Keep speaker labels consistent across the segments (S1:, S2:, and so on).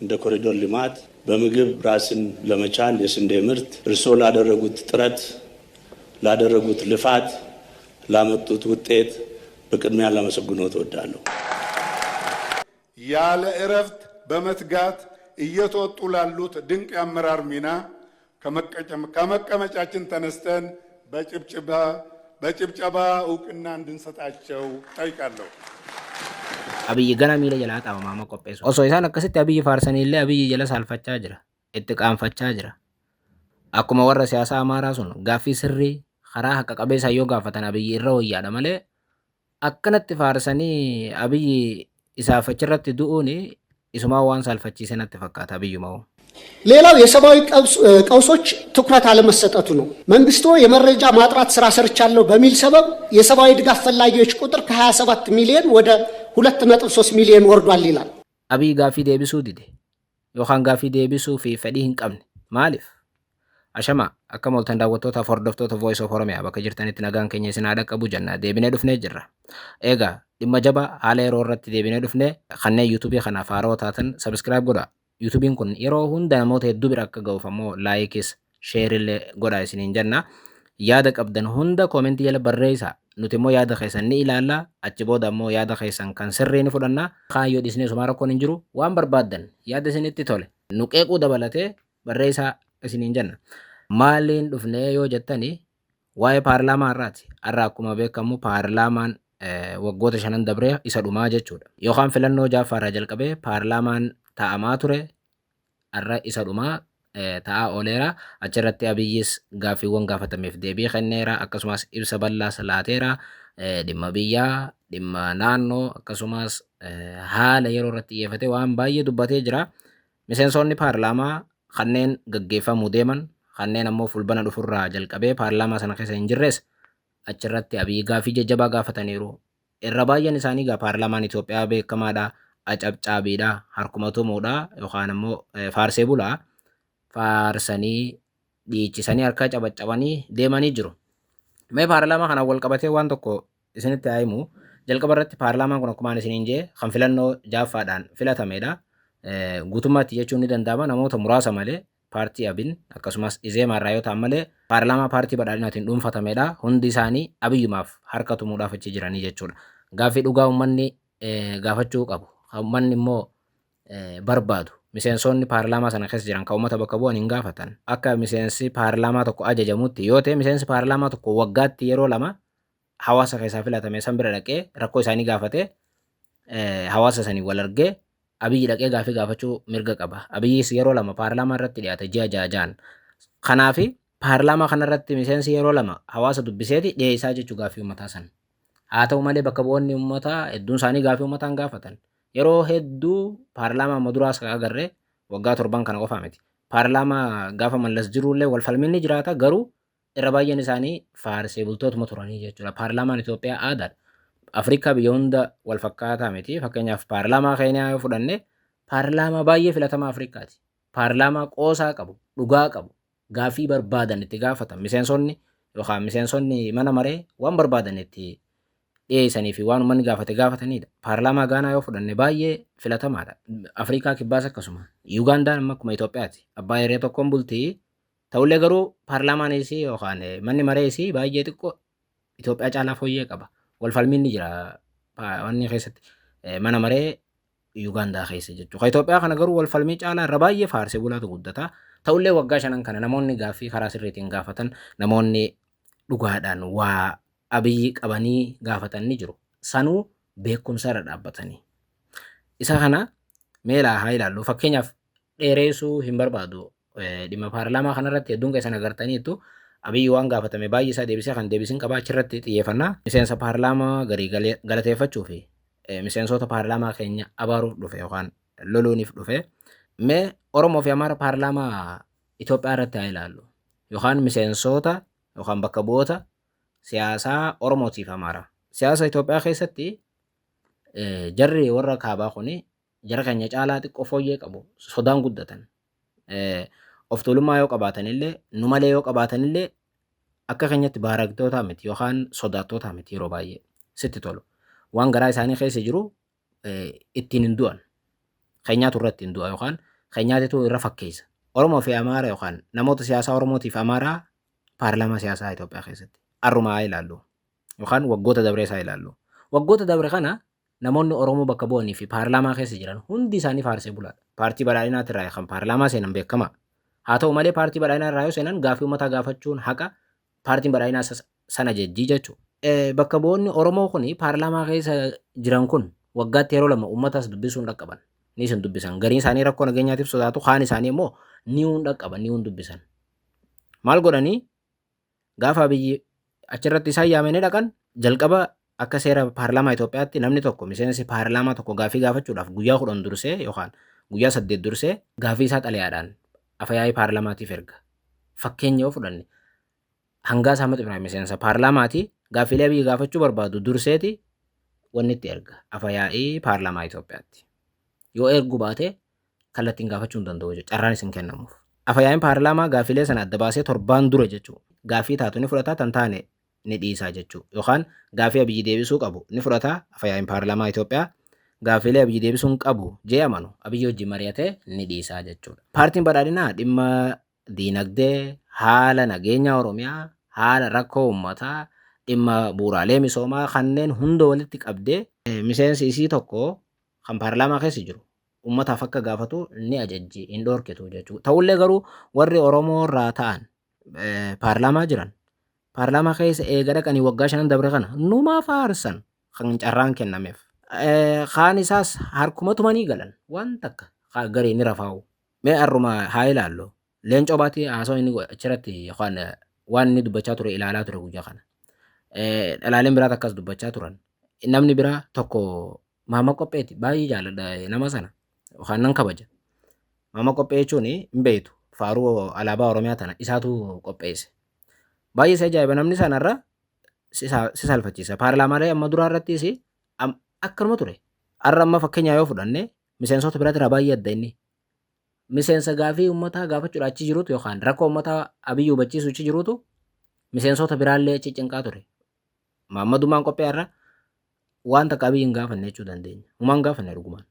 S1: እንደ ኮሪደር ልማት፣ በምግብ ራስን ለመቻል የስንዴ ምርት እርስዎ ላደረጉት ጥረት፣ ላደረጉት ልፋት፣ ላመጡት ውጤት በቅድሚያ ላመሰግኖት እወዳለሁ።
S2: ያለ እረፍት በመትጋት እየተወጡ ላሉት ድንቅ የአመራር ሚና ከመቀመጫችን ተነስተን በጭብጨባ እውቅና እንድንሰጣቸው ጠይቃለሁ።
S3: Abiyyi gana miila jalaa qaama qopheessu. Osoo isaan akkasitti Abiyyi faarsanii illee Abiyyi jala saalfachaa jira. Itti qaanfachaa jira. Akkuma warra siyaasaa Amaaraa sun gaaffii sirrii karaa haqa qabeessa yoo gaafatan Abiyyi irra wayyaadha malee akkanatti faarsanii Abiyyi isaaf achirratti du'uun isumaa waan saalfachiise natti fakkaata Abiyyumaa.
S4: ሌላው የሰብአዊ ቀውሶች ትኩረት አለመሰጠቱ ነው። መንግስቱ የመረጃ ማጥራት ስራ ሰርቻለሁ በሚል ሰበብ የሰብአዊ ድጋፍ ፈላጊዎች ቁጥር ከ27 ሚሊዮን ወደ 2.3 ሚሊዮን ወርዷል ይላል።
S3: Abiyyi gaaffii deebisuu dide yookaan gaaffii deebisuu fi fedhii hin qabne maaliif? Ashama, akkam ooltan daawwattootaaf hordoftoota Voice of Oromiyaa, bakka jirtanitti nagaan keenya isin haa dhaqqabu jenna, deebinee dhufnee jirra. Egaa dhimma jabaa haala yeroo irratti deebinee dhufnee. Kanneen YouTubeii kanaaf haarawaa taatan subscribe godhaa. YouTubeiin kun yeroo hunda namoota hedduu bira akka ga'uuf ammoo likeis shareillee godhaa isiniin jenna. Yaada qabdan hunda commentii jala barreessaa. Nuti immoo yaada keessan ni ilaalla. Achi booda ammoo yaada keessan kan sirrii ni fudhanna. Kaayyoo dhiisnee sumaa rakkoon hin jiru. Waan barbaaddan, yaada isinitti tole, nu qeequu dabalatee barreessaa isiniin jenna. Maaliin dhufnee yoo jettani, waa'ee paarlaamaa irraati. Har'a akkuma beekamu paarlaamaan waggoota 5n dabree isa dhumaa jechuudha. Yookaan filannoo ja'affaarraa jalqabee paarlaamaan taa'amaa ture, har'a isa dhumaa taa'aa ooleera. Achirratti Abiyyis gaaffiiwwan gaafatameef deebii kenneera. Akkasumas ibsa bal'aas laateera. Dhimma biyyaa, dhimma naannoo, akkasumas haala yeroo irratti xiyyeeffatee waan baay'ee dubbatee jira. Miseensonni paarlaamaa kanneen gaggeeffamuu deeman, kanneen ammoo fulbana dhufurraa jalqabee paarlaamaa sana keessa hin jirres achirratti Abiyyi gaaffii jajjabaa gaafataniiru. Irra baay'een isaanii egaa paarlaamaan Itoophiyaa beekamaadha. Acabcaabiidha. Harkuma tumuudha yookaan ammoo faarsee bulaa. Faarsanii dhiichisanii harka cabaccabanii deemanii jiru. Mee paarlaamaa kanaan wal qabatee waan tokko isinitti haa himu. Jalqaba irratti paarlaamaan kun akkuma ani isiniin jee kan filannoo ja'affaadhaan filatamedha. Guutummaatti jechuun ni danda'ama, namoota muraasa malee, paartii Abin akkasumas Izeemaa irraa yoo ta'an malee, paarlaamaa paartii badhaadhinaatiin dhuunfatamedha. Hundi isaanii Abiyyumaaf harka tumuudhaaf achi jiranii jechuudha. Gaaffii dhugaa uummanni gaafachuu qabu, uummanni immoo barbaadu, miseensonni paarlaamaa sana keessa jiran kan uummata bakka bu'an hin gaafatan. Akka miseensi paarlaamaa tokko ajajamutti yoo ta'e, miseensi paarlaamaa tokko waggaatti yeroo 2 hawaasa keessaa filatame san bira dhaqee rakkoo isaanii gaafatee, hawaasa sanii wal argee, Abiyyi dhaqee gaaffii gaafachuu mirga qaba. Abiyyis yeroo 2 paarlaamaa irratti dhiyaate, ji'a ja'a ja'an. Kanaafi paarlaamaa kanarratti miseensi yeroo 2 hawaasa dubbiseeti dhiyeessaa jechuu gaaffii uummataa sana. Haa ta'u malee bakka bu'oonni uummataa hedduun isaanii gaaffii uummataa hin gaafatan. Yeroo hedduu paarlaamaa amma duraas agarree, waggaa 7n kana qofaa miti. Paarlaamaa gaafa Mallas jirullee wal falmiin ni jiraata, garuu irra baay'een isaanii faarsee bultootuma turanii jechuudha. Paarlaamaan Itoophiyaa aadaadha. Afrikaa biyya hunda wal fakkaataa miti. Fakkeenyaaf paarlaamaa Keeniyaa yoo fudhanne, paarlaamaa baay'ee filatamaa Afrikaati. Paarlaamaa qoosaa qabu, dhugaa qabu, gaaffii barbaadan itti gaafatan. Miseensonni yookaan miseensonni mana maree waan barbaadan itti dhiyeessanii fi waan uummanni gaafate gaafatanidha. Paarlaamaa Gaanaa yoo fudhanne baay'ee filatamaadha. Afrikaa Kibbaas akkasuma. Yuugandaan amma akkuma Itoophiyaati. Abbaa hiree tokkoon bultii. Ta'ullee garuu paarlaamaan isii yookaan manni maree isii baay'ee xiqqoo, Itoophiyaa caalaa fooyyee qaba. Wal falmiin ni jira wanni keessatti, mana maree Yuugaandaa keessa jechuudha. Kan Itoophiyaa kana garuu wal falmii caalaa irra baay'ee faarsee bulaatu guddata. Ta'ullee waggaa 5n kana namoonni gaaffii karaa sirriitiin gaafatan, namoonni dhugaadhaan waa Abiyyi qabanii gaafatan ni jiru. Sanuu beekumsa irra dhaabbatanii. Isa kana meelaa haa ilaallu. Fakkeenyaaf dheereessuu hin barbaadu. Dhimma paarlaamaa kanarratti hedduun keessan agartaniitu, Abiyyi waan gaafatame baay'ee isaa deebisee kan deebisin qabaa, achirratti xiyyeeffannaa. Miseensa paarlaamaa garii galateeffachuu fi miseensota paarlaamaa keenya abaaruuf dhufe yookaan loluuniif dhufe. Mee Oromoo fi Amaara paarlaamaa Itoophiyaa irratti haa ilaallu. Yookaan miseensota yookaan bakka bu'oota siyaasaa Oromootiif Amaaraa. Siyaasa Itoophiyaa keessatti jarri warra kaabaa kuni jara keenya caalaa xiqqoo fooyyee qabu, sodaan guddatan. Of tuulummaa yoo qabaatanillee, nu malee yoo qabaatanillee, akka keenyatti baaragtootaa miti yookaan sodaattootaa miti. Yeroo baay'ee sitti tolu. Waan garaa isaanii keessa jiru ittiin hin du'an. Keenyaatu irratti hin du'a yookaan Keenyaatitu irra fakkeessa. Oromoo fi Amaara yookaan namoota siyaasaa Oromootiif Amaaraa paarlaamaa siyaasaa Itoophiyaa keessatti. Arrumaa haa ilaallu. Yookaan waggoota dabree isaa ilaallu. Waggoota dabre kana namoonni Oromoo bakka bu'anii fi paarlaamaa keessa jiran hundi isaanii faarsee bulaadha. Paartii badhaadhinaatirraa kan paarlaamaa seenan beekama. Haa ta'u malee paartii badhaadhinaa irraa yoo seenan gaaffii uummataa gaafachuun haqa paartiin badhaadhinaa sana jejjii jechuudha. Bakka bu'oonni Oromoo kun paarlaamaa keessa jiran kun waggaatti yeroo lama uummataas dubbisuun dhaqqaban. Ni isin dubbisan. Gariin isaanii rakkoo nageenyaatiif sodaatu, kaan isaanii immoo ni hun dhaqqaban, ni hun dubbisan. Maal godhanii gaafa biyyi achirratti isaan yaamanii dhaqan jalqaba akka seera paarlaamaa Itoophiyaatti namni tokko miseensi paarlaamaa tokko gaaffii gaafachuudhaaf guyyaa 10 dursee yookaan guyyaa 8 dursee gaaffii isaa xalayaadhaan afayaa'ii paarlaamaatiif erga. Fakkeenya yoo fudhanne hangaa Ahmad Ibrahim miseensa paarlaamaati gaaffiilee biyyi gaafachuu barbaadu durseeti wanni itti erga afayaa'ii paarlaamaa Itoophiyaatti. Yoo ergu baate kallattiin gaafachuu hin danda'u jechuudha. Carraan isin kennamuuf. Afayaa'iin paarlaamaa gaaffiilee sana adda baasee torbaan dura jechuudha. Gaaffii taatu ni fudhata tan taane ni dhiisaa jechuudha. Yookaan gaaffii Abiyyi deebisuu qabu ni fudhata afayaa'iin paarlaamaa Itoophiyaa. Gaaffiilee Abiyyi deebisuu hin qabu jee amanu Abiyyi wajjin mari'atee ni dhiisaa jechuudha. Paartiin badhaadhinaa dhimma diinagdee, haala nageenya Oromiyaa, haala rakkoo uummataa, dhimma bu'uuraalee misoomaa kanneen hunda walitti qabdee miseensi isii tokko kan paarlaamaa keessa jiru uummataaf akka gaafatu ni ajajji hin dhorkitu jechuudha. Ta'ullee garuu warri Oromoo irraa ta'an paarlaamaa jiran paarlaamaa keessa eega dhaqanii waggaa 5 dabre kana numa faarsan kan carraan kennameef. Kaan isaas harkuma tumanii galan waan takka garee ni rafaa'u. Mee arruma haa ilaallu. Leencoo Baatii haasawaa inni achirratti yookaan waan inni dubbachaa ture ilaalaa ture guyyaa kana. Dhalaaleen biraat akkas dubbachaa turan. Namni biraa tokko Maama Qopheeti baay'ee jaalladha nama sana yookaan nan kabaja. Maama Qophee jechuun hin beektu faaruu alaabaa Oromiyaa tana isaatu qopheesse. Baay'ee si ajaa'iba namni sanarra si salfachiisa. Paarlaamaalee amma duraa irrattis akkanuma ture. Har'a amma fakkeenyaa yoo fudhanne miseensota biraatti irraa baay'ee adda inni. Miseensa gaafii uummataa gaafachuudha achi jirutu yookaan rakkoo uummataa Abiyyi hubachiisu achi jirutu miseensota biraallee achi cinqaa ture. Maammadumaan qophee har'a waan takka Abiyyi hin gaafanne jechuu dandeenya. Humaan hin gaafanne dhugumaan.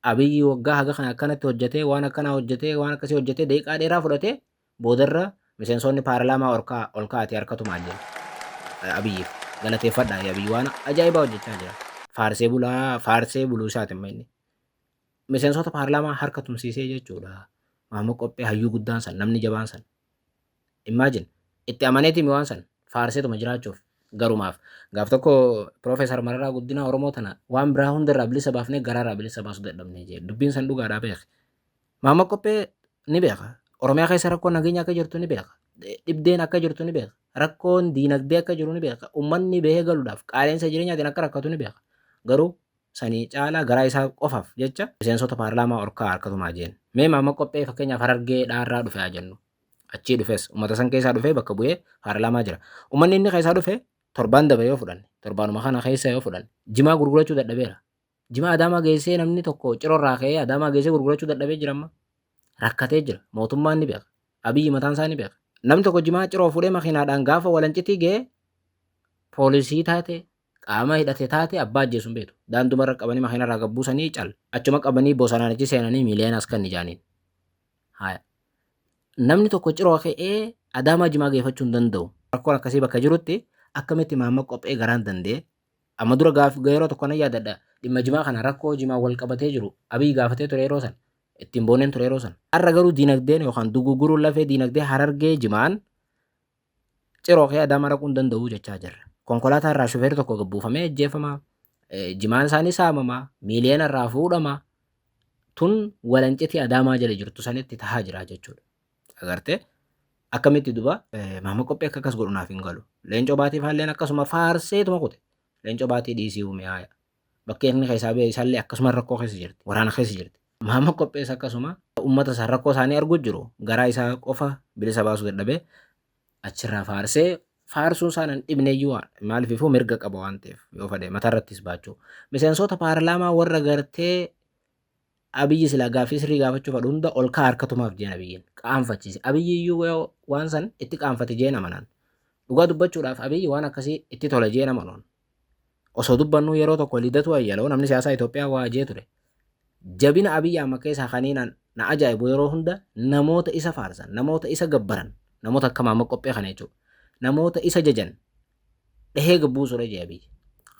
S3: Abiyyi waggaa haga kana akkanatti hojjetee waan akkanaa hojjetee waan akkasii hojjetee daqiiqaa dheeraa fudhatee boodarra miseensonni paarlaamaa ol kaa'atee harkatumaan jedhe. Abiyyiif galateeffadha Abiyyi waan ajaa'ibaa hojjechaa jira. Faarsee bulaa faarsee buluu isaati amma inni. Miseensota paarlaamaa harka tumsiisee jechuudha. Maammoo qophee hayyuu guddaan san namni jabaan san. Imagine itti amaneeti waan san faarseetuma jiraachuuf garumaaf. Gaaf tokko Piroofeesar Mararaa Guddinaa Oromoo tana waan biraa hundarraa bilisa baafnee garaarraa bilisa baasuu dadhabnee jee. Dubbiin san dhugaadhaa beeka. Maammoo qophee ni beeka. Oromiyaa keessa rakkoon nageenya akka jirtu ni beeka. Dhibdeen akka jirtu ni beeka. Rakkoon diinagdee akka jiru ni beeka. Uummanni bahee galuudhaaf qaala'insa jireenyaatiin akka rakkatu ni beeka. Garuu sanii caalaa garaa isaa qofaaf jecha miseensota paarlaamaa orkaa harkatumaa jeen. Mee maammoo qophee fakkeenyaaf Harargee dhaarraa dhufe haa jennu. Achii dhufes uummata san keessaa dhufee bakka bu'ee paarlaamaa jira. Uummanni inni keessaa dhufe torbaan dabre yoo fudhanne torbaanuma kana keessa yoo fudhanne jimaa gurgurachuu dadhabeera. Jimaa Adaamaa geessee namni tokko Ciroo irraa ka'ee Adaamaa geessee gurgurachuu dadhabee jira amma. Rakkatee jira. Mootummaan ni beeka. Abiyyi mataan isaa ni beeka. Namni tokko jimaa Ciroo fuudhee makiinaadhaan gaafa Walancitii ga'ee poolisii taate qaama hidhate taate abbaa ajjeesu hin beektu. Daandumarra qabanii makiinarraa gabbuusanii cal. Achuma qabanii bosonaan achi seenanii miiliyoona as kan ijaaniin. Haaya. Namni tokko Ciroo ka'ee Adaamaa jimaa geeffachuu hin danda'u. Rakkoon akkasii bakka jirutti akkamitti maamma qophee garaan danda'e. Amma dura gaaf yeroo tokko nan yaadadha dhimma jimaa kana rakkoo jimaa wal qabatee jiru Abiyyi gaafatee ture yeroo san. Ittiin booneen ture yeroo san. Har'a garuu diinagdeen yookaan duguguruun lafee diinagdee Harargee jimaan Ciroo ka'ee Adaamaa dhaquu hin danda'u jechaa jirra. Konkolaataa irraa shufeerri tokko gabbuufamee ajjeefama. Jimaan isaanii saamama. Miiliyoona irraa fuudhama. Tun walancitii Adaamaa jala jirtu sanitti tahaa jira jechuudha. Agartee akkamitti duba maama qophii akka akkas godhu naaf hin galu. Leencoo Baatii faalleen akkasuma faarseetuma kute. Leencoo Baatii dhiisii uume haaya. Bakki inni keessaa ba'e isaallee akkasuma rakkoo keessa jirti. Waraana keessa jirti. Maama qophees akkasuma uummata isaa rakkoo isaanii arguu jiru. Garaa isaa qofa bilisa baasuu dadhabee achirraa faarsee faarsuun isaa nan dhibne iyyuu maaliif ifuu mirga qaba waan ta'eef yoo fedhe mataarrattis baachuu. Miseensota paarlaamaa warra gartee Abiyyi silaa gaaffii sirrii gaafachuu fedhu hunda ol kaa harkatumaaf jeen Abiyyiin qaanfachiise. Abiyyi iyyuu waan san itti qaanfate jeen amanan. Dhugaa dubbachuudhaaf Abiyyi waan akkasii itti tola jeen amanuun. Osoo dubbannuu yeroo tokko Lidatu Ayyaloo namni siyaasaa Itoophiyaa waa jee ture. Jabina Abiyyi Ahmad keessaa kaniin na ajaa'ibu yeroo hunda namoota isa faarsan, namoota isa gabbaran, namoota akka Maamma Qophee kana jechuudha. Namoota isa jajan dhahee gabbuusuudha jee Abiyyi.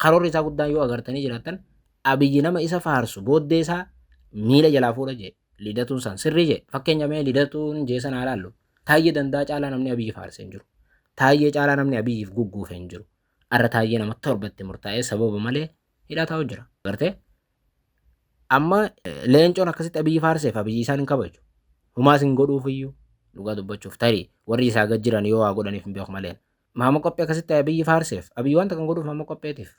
S3: Karoorri isaa guddaan yoo agartanii jiraattan Abiyyi nama isa faarsu booddee isaa miila jalaa fuudha jee. Lidatuun san sirrii jee. Fakkeenya mee Lidatuun jee sana haa laallu. Taayyee Dandaa caalaa namni Abiyyi faarse hin jiru. Taayyee caalaa namni Abiyyiif gugguufe hin jiru. Arra Taayyee nama torbatti murtaa'ee sababa malee hidhaa taa'u jira. Agartee? Amma Leencoon akkasitti Abiyyi faarseef Abiyyi isaan hin kabaju. Humaas hin godhuuf iyyuu dhugaa dubbachuuf tarii warri isaa gad jiran yoo waa godhaniif hin beeku malee. Maama Qophee akkasitti Abiyyi faarseef Abiyyi wanta kan godhuuf Maama Qopheetiif.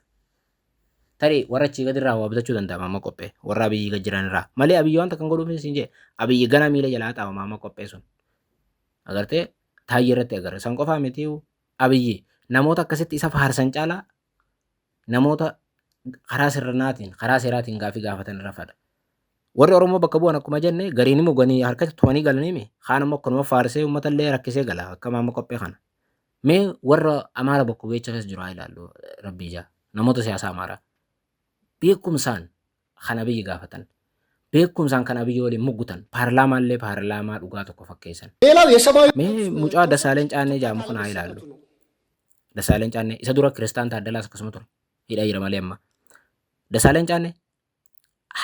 S3: Tarii warra achii gad irraa waa bitachuu danda'a Maama Qophee warra Abiyyi gad jiran irraa. Malee Abiyyi wanta kan godhuuf siin jee Abiyyi gana miila jalaa xaawa Maama Qophee sun. Agartee Taayyee irratti agarra. San qofaa miti Abiyyi namoota akkasitti isa faarsan caalaa namoota karaa sirnaatiin karaa seeraatiin gaafii gaafatan irra fadha. Warri Oromoo bakka bu'an akkuma jenne gariin immoo ganii harka tumanii galanii mi kaan immoo akkanuma faarsee uummata illee rakkisee gala akka Maama Qophee kana. Mee warra Amaara bakka bu'eecha keessa jiru haa ilaallu rabbii ijaa namoota siyaasaa Amaaraa. Beekumsaan kan Abiyyi gaafatan beekumsaan kan Abiyyi waliin muggutan paarlaamaa illee paarlaamaa dhugaa tokko fakkeessan.
S4: ሌላው የሰብአዊ
S3: Mee mucaa Dasaaleen Caannee jedhamu kana haa ilaallu. Dasaaleen Caannee isa dura Kiristaan Taaddalaas akkasuma ture. Hidhaa jira malee amma. Dasaaleen Caannee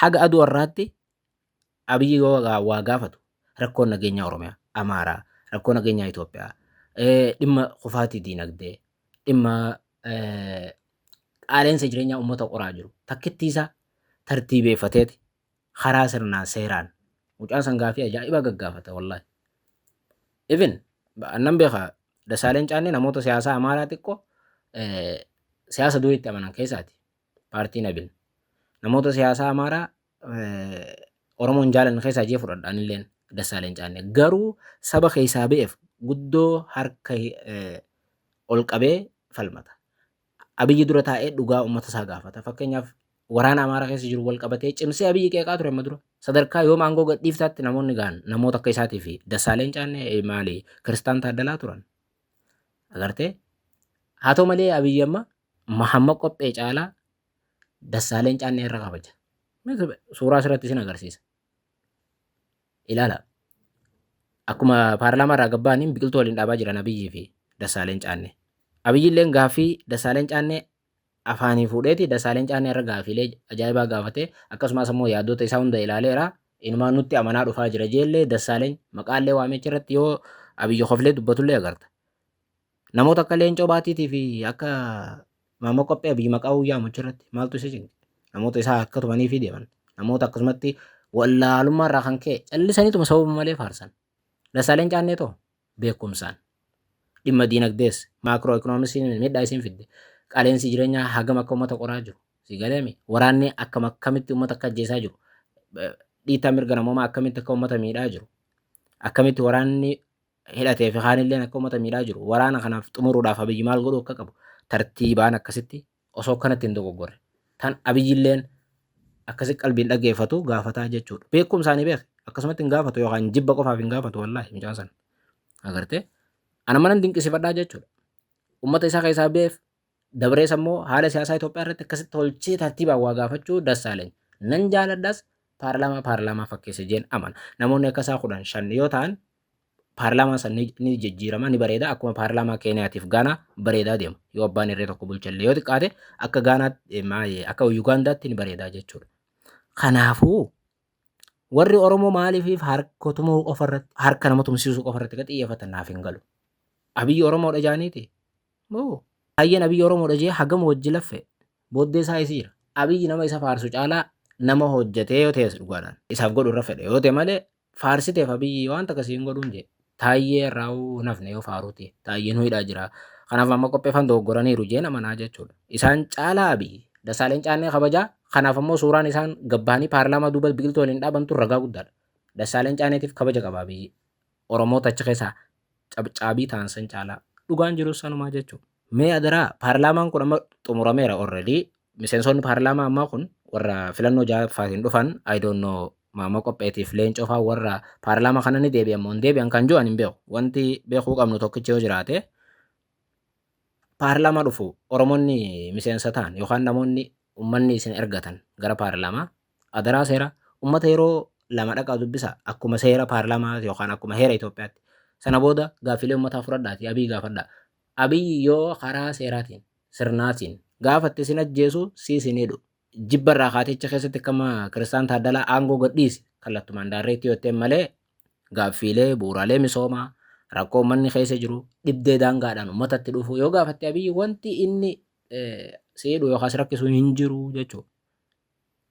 S3: haga aduu har'aatti Abiyyi yoo waa gaafatu rakkoon nageenyaa Oromiyaa, Amaaraa, rakkoo nageenyaa Itoophiyaa, dhimma kufaatii diinagdee, dhimma qaala'insa jireenyaa uummata qoraa jiru takkitti isaa tartiibeeffateeti karaa sirnaan seeraan mucaan san gaafii ajaa'ibaa gaggaafata wallaahi. Even annan beeka Dasaaleen Caannee namoota siyaasaa Amaaraa xiqqoo siyaasa duriitti amanan keessaati paartiin Abin. Namoota siyaasaa Amaaraa Oromoon jaalanne keessaa jee fudhadha anilleen Dasaaleen Caannee. Garuu saba keessaa ba'eef guddoo harka ol qabee falmata. Abiyyi dura taa'ee dhugaa uummata isaa gaafata. Fakkeenyaaf waraana Amaaraa keessa jiru wal qabatee cimsee Abiyyi qeeqaa ture amma dura. Sadarkaa yooma aangoo gadhiiftaatti namoonni gahan namoota akka isaatii fi Dasaaleen Caannee maali Kiristaan Taaddalaa turan. Agartee? Haa ta'u malee Abiyyi amma Mahamma Qophee caalaa Dasaaleen Caannee irra kabaja. Suuraa asirratti isin agarsiisa. Ilaala. Akkuma paarlaamaa irraa gabbaaniin biqiltuu waliin dhaabaa jiran Abiyyii fi Dasaaleen Caannee. Abiyyi illeen gaaffii Dasaaleen Caannee afaanii fuudheeti Dasaaleen Caannee irra gaaffiilee ajaa'ibaa gaafatee akkasumas immoo yaadota isaa hunda ilaaleera. Inumaan nutti amanaa dhufaa jira jeellee Dasaaleen maqaallee waamicha irratti yoo Abiyyi koflee dubbatullee agarta. Namoota akka Leencoo Baatiitii fi akka Maammoo Qophee Abiyyi maqaa yaamu irratti maaltu isa cinqe? Namoota isaa akka tumanii fi deeman. Namoota akkasumatti wallaalummaa irraa kan ka'e callisaniituma sababa malee faarsan. Dasaaleen Caannee too beekumsaan dhimma diinagdees macro economicsiin miidhaa isiin fidde qaala'insi jireenyaa hagam akka uummata qoraa jiru si galeemi waraanni akkam akkamitti uummata akka ajjeesaa jiru dhiittaa mirga namoomaa akkamitti akka uummata miidhaa jiru akkamitti waraanni hidhatee fi kaanilleen akka uummata miidhaa jiru waraana kanaaf xumuruudhaaf Abiyyi maal godhuu akka qabu tartiibaan akkasitti osoo akkanatti hin dogoggorre tan Abiyyilleen akkasi qalbiin dhaggeeffatu gaafataa jechuudha. Beekumsaanii beek akkasumatti hin gaafatu yookaan jibba qofaaf hin gaafatu wallaahi mucaan sana. Agartee ana manan dinqisiifadhaa jechuudha. Uummata isaa keessaa beef dabrees ammoo haala siyaasaa Itoophiyaa irratti akkasitti tolchee tartiibaan waa gaafachuu Dassaaleeny. Nan jaaladhas paarlaamaa paarlaamaa fakkeessa jeen amana. Namoonni akka isaa 15 yoo ta'an paarlaamaan san ni jijjiirama ni bareeda akkuma paarlaamaa Keeniyaatiif Gaanaa bareedaa deema. Yoo abbaan irree tokko bulchallee yoo xiqqaate akka Gaanaatti akka Yugaandaatti ni bareedaa jechuudha. Kanaafuu warri Oromoo maaliif harka tumuu qofa irratti harka nama tumsiisuu qofa irratti xiyyeeffatan naaf hin galu. Abiyyi Oromoodha jaaniiti. Moo Hayyeen Abiyyi Oromoodha jee hagam wajji laffe booddee isaa isi jira. Abiyyi nama isa faarsu caalaa nama hojjetee yoo ta'es dhugaadhaan isaaf godhu irra fedha yoo ta'e malee faarsiteef Abiyyi waan takka siin godhuun jee Taayyee irraa nafne yoo faaruuti Taayyeen hidhaa jira. Kanaaf amma qopheeffan dogoggoraniiru jeen amanaa jechuudha. Isaan caalaa Abiyyi Dasaaleen Caannee kabajaa kanaaf ammoo suuraan isaan gabbaanii paarlaamaa duuba biqiltuu waliin dhaabantu ragaa guddaadha. Dasaaleen Caanneetiif kabaja qaba Abiyyi. Oromoota achi keessaa cabcaabii ta'an san caalaa dhugaan jirus sanumaa jechuudha. Mee adaraa paarlaamaan kun amma xumurameera already. Miseensonni paarlaamaa ammaa kun warra filannoo ja'affaatiin dhufan I don't know Maama Qopheetiif Leencoo fa'aa warra paarlaamaa kana ni deebi'an moo hin deebi'an kan jiru ani hin beeku. Wanti beekuu qabnu tokkichi yoo jiraate paarlaamaa dhufu Oromoonni miseensa ta'an yookaan namoonni uummanni isin ergatan gara paarlaamaa adaraa seera Ummata yeroo lama dhaqaa dubbisa akkuma seera paarlaamaa yookaan akkuma heera Itoophiyaatti. Sana booda gaaffilee ummataa fudhadhaati Abiy gaafadhaa. Abiy yoo karaa seeraatiin sirnaatiin gaafatte sin ajjeesu si sin hidhu. Jibba irraa kaatee achi keessatti akkama Kiristaan Taaddalaa aangoo gadhiisi kallattumaan daarreetti yoo ta'e malee gaaffiilee bu'uuraalee misoomaa rakkoo uummanni keessa jiru dhibdee daangaadhaan uummatatti dhufu yoo gaafatte Abiyyi wanti inni si hidhu yookaas rakkisu hin jiru jechuudha.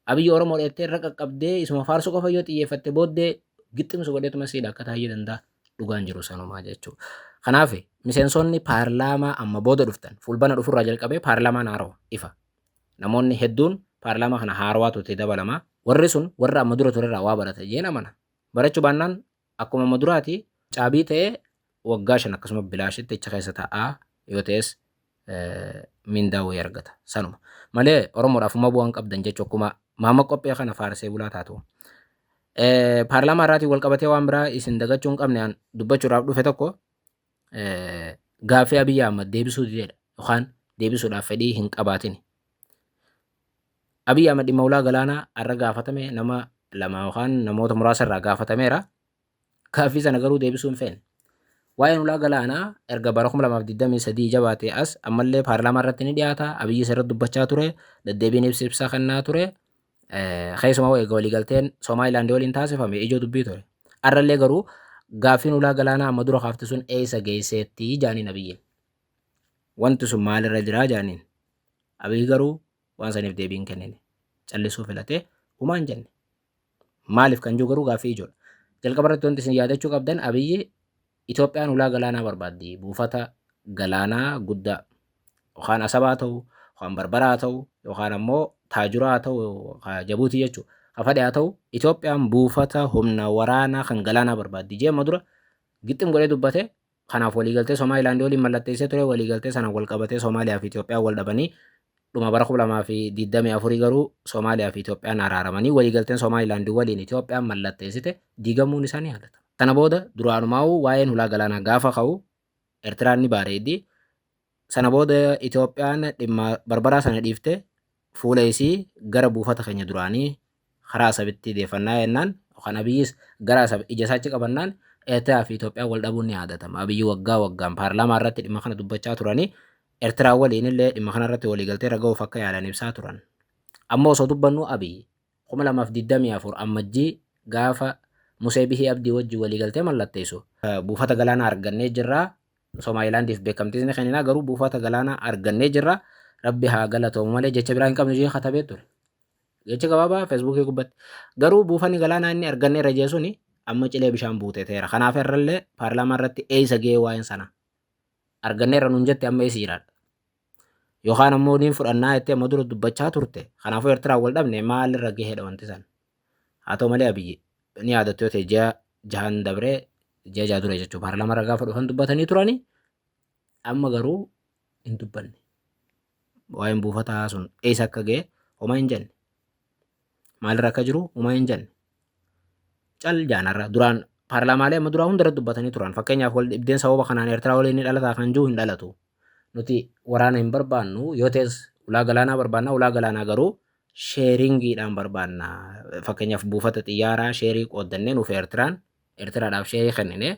S3: Abiyyi Oromoo dheettee irra qaqqabdee isuma faarsuu qofa yoo xiyyeeffatte booddee gixximsu godheetuma siidha akka taa'ee danda'a dhugaan jiru sanumaa jechuudha. Kanaaf miseensonni paarlaamaa amma booda dhuftan fulbana dhufurraa jalqabee paarlaamaan haarawa ifa. Namoonni hedduun paarlaamaa kana haarawaatu itti dabalama. Warri sun warra amma dura turerraa waa barata jeen amana. Barachuu baannaan akkuma amma duraati caabii ta'ee waggaa 5 akkasuma bilaashitti achi keessa taa'aa yoo ta'es mindaa wayii argata. Sanuma. Malee Oromoodhaaf uma bu'aan qabdan jechuun akkuma maama qophee kana faarsee bulaa taatu. Paarlaamaa irraatiin wal qabatee waan biraa isin dagachuu hin qabne dubbachuudhaaf dhufe tokko gaaffii Abiyyi Ahmad deebisuu dideedha yookaan deebisuudhaaf fedhii hin qabaatin. Abiyyi Ahmad dhimma ulaa galaanaa har'a gaafatame nama lama yookaan namoota muraasa irraa gaafatameera. Gaaffii sana garuu deebisuu hin feene. Waa'een ulaa galaanaa erga bara 2023 jabaatee as ammallee paarlaamaa irratti ni dhiyaata. Abiyyi irratti dubbachaa ture. Deddeebiin ibsa ibsaa kennaa ture. Keessumaa eega waliigalteen Somaalilaand waliin taasifame ijoo dubbii ture. Har'allee garuu gaaffiin ulaa galaanaa amma dura kaafte sun eessa geesseetti jaaniin Abiyyiin. Wanti sun maalirra jiraa jaaniin. Abiyyi garuu waan saniif deebii hin kennine. Callisuu filatee humaa hin jenne. Maaliif kan jiru garuu gaaffii ijoodha. Jalqaba irratti wanti isin yaadachuu qabdan Abiyyi Itoophiyaan ulaa galaanaa barbaaddi. Buufata galaanaa guddaa yookaan Asabaa ta'u, yookaan Barbaraa ta'u, yookaan ammoo Taajuraa ta'u, Jabuutii jechuudha. Hafadhe haa ta'u, Itoophiyaan buufata humna waraanaa kan galaanaa barbaaddi. Ji'a amma dura gixxim godhee dubbate. Kanaaf waliigaltee Somaalilaand waliin mallatteessee ture. Waliigaltee sana wal qabatee Somaaliyaa fi Itoophiyaan wal dhabanii dhuma bara 2024 garuu Somaaliyaa fi Itoophiyaan araaramanii waliigalteen Somaalilaand waliin Itoophiyaan mallatteessite diigamuun isaa ni yaadatama. Sana booda duraanumaa'uu waa'een hulaa galaanaa gaafa ka'u Eertiraan ni baareeddi. Sana booda Itoophiyaan dhimma Barbaraa sana dhiiftee fuula isii gara buufata keenya duraanii karaa Asabitti deeffannaa jennaan yookaan Abiyyis gara Asab ija isaa achi qabannaan Eertiraa fi Itoophiyaan wal dhabuun ni yaadatama. Abiyyi waggaa waggaan paarlaamaa irratti dhimma kana dubbachaa turanii Eertiraa waliin illee dhimma kana irratti waliigaltee irra ga'uuf akka yaalan ibsaa turan. Amma osoo dubbannu Abiyyi 2024 Ammajjii gaafa Musee Bihii Abdii wajjin waliigaltee mallatteessu buufata galaanaa argannee jirra. Somaalilaandiif beekamtiis ni kenninaa garuu buufata galaanaa argannee jirra. Rabbi haa galatoomu malee jecha biraa hin qabnu jee katabee ture. Jecha gabaabaa Feesbuukii gubbatti. Garuu buufanni galaanaa inni arganneerra jee suni amma cilee bishaan buute ta'eera. Kanaaf irrallee paarlaamaa irratti eessa ga'ee waa'een sana. Arganneerra nuun jette amma eessa jiraadha. Yookaan ammoo niin fudhannaa jettee amma dura dubbachaa turte. Kanaafuu Eertiraan wal dhabne maalirra gaheedha wanti san. Haa ta'u malee Abiyyi ni yaadattu yoo ta'e ji'a jahan dabree ji'a jaha dura jechuudha paarlaamaa irra gaafa dhufan dubbatanii turani. Amma garuu hin dubbanne. Waa'een buufataa sun eessa akka ga'e homaa hin jenne. Maalirra akka jiru homaa hin jenne. Cal jaanarra duraan paarlaamaalee amma duraa hunda irratti dubbatanii turan. Fakkeenyaaf wal dhibdeen sababa kanaan Eertiraa waliin ni dhalataa kan jiru hin dhalatu. Nuti waraana hin barbaannu yoo ta'es ulaa galaanaa barbaanna ulaa galaanaa garuu sheeringiidhaan barbaanna. Fakkeenyaaf buufata xiyyaaraa sheerii qooddannee nuuf Eertiraan Eertiraadhaaf sheerii kenninee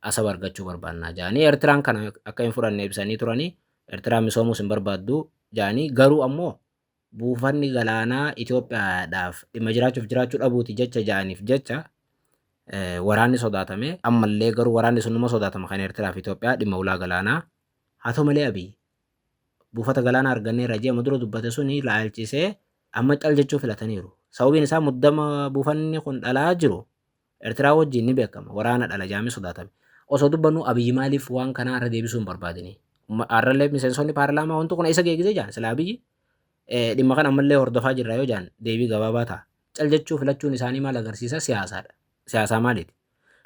S3: Asab argachuu barbaanna jedhanii Eertiraan kana akka hin fudhanne ibsanii turanii Eertiraan misoomuus hin barbaaddu jedhanii garuu ammoo buufanni galaanaa Itoophiyaadhaaf dhimma jiraachuuf jiraachuu dhabuuti jecha jedhaniif jecha waraanni sodaatame ammallee garuu waraanni sun numa sodaatama kan Eertiraa fi Itoophiyaa dhimma ulaa galaanaa haa ta'u malee Abiy buufata galaanaa arganneerra jee amma dura dubbate suni laalchisee amma cal jechuu filataniiru. Sababiin isaa muddama buufanni kun dhalaa jiru Eertiraa wajjin ni beekama waraana dhala jaamee sodaatame. Osoo dubbannu Abiyyi maaliif waan kanaa irra deebisuu hin barbaadini? Har'allee miseensonni paarlaamaa wanti kun isa geeggisee jaan sila Abiyyi dhimma kana ammallee hordofaa jirra yoo jaan deebii gabaabaa ta'a. Cal jechuu filachuun isaanii maal agarsiisa? Siyaasaadha. Siyaasaa maaliiti?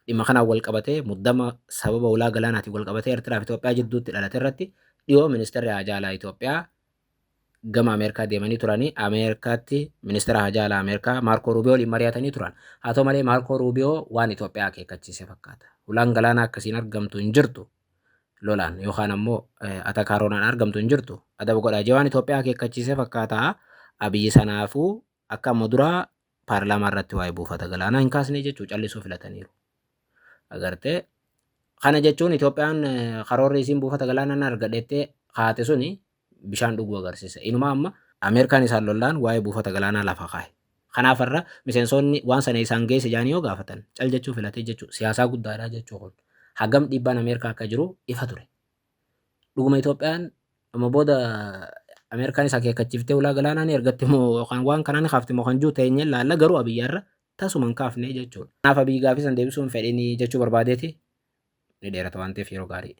S3: Dhimma kanaan wal qabatee muddama sababa ulaa galaanaatiin wal qabatee Eertiraa fi Itoophiyaa jidduutti dhalate irratti dhiyoo ministeerri haajaa alaa Itoophiyaa gama Ameerikaa deemanii turanii Ameerikaatti ministeera haajaa alaa Ameerikaa Maarkoo Ruubiyoo waliin mari'atanii turan. Haa ta'u malee Maarkoo Ruubiyoo waan Itoophiyaa akeekkachiise fakkaata. Ulaan galaanaa akkasiin argamtu hin jirtu lolaan yookaan ammoo atakaaroonaan argamtu hin jirtu. Adaba godhaa jee waan Itoophiyaa akeekkachiise fakkaata. Abiyyi sanaafuu akka amma duraa Paarlaamaa irratti waa'ee buufata galaanaa hin kaasne jechuu, callisuu filataniiru. Agartee, kana jechuun Itoophiyaan karoorri isiin buufata galaanaa argadhettee kaate suni bishaan dhuguu agarsiisa. Inuma amma Ameerikaan isaan lollaan waa'ee buufata galaanaa lafa kaa'e. Kanaaf irra miseensonni waan sana isaan geesse jaanii yoo gaafatan cal jechuu filatee jechuu, siyaasaa guddaadha jechuu kun. Hagam dhiibbaan Ameerikaa akka jiru ifa ture. Dhuguma Itoophiyaan amma booda Ameerikaan isa akeekkachiiftee ulaa galaanaa ni ergatti moo yookaan waan kanaa ni kaafti moo kan jiru teenyee laalla, garuu Abiyyi irra tasuma hin kaafne jechuudha. Kanaaf Abiyyi gaafii san deebisuu hin fedhinii jechuu barbaadeeti, ni dheerata waan ta'eef. Yeroo gaarii.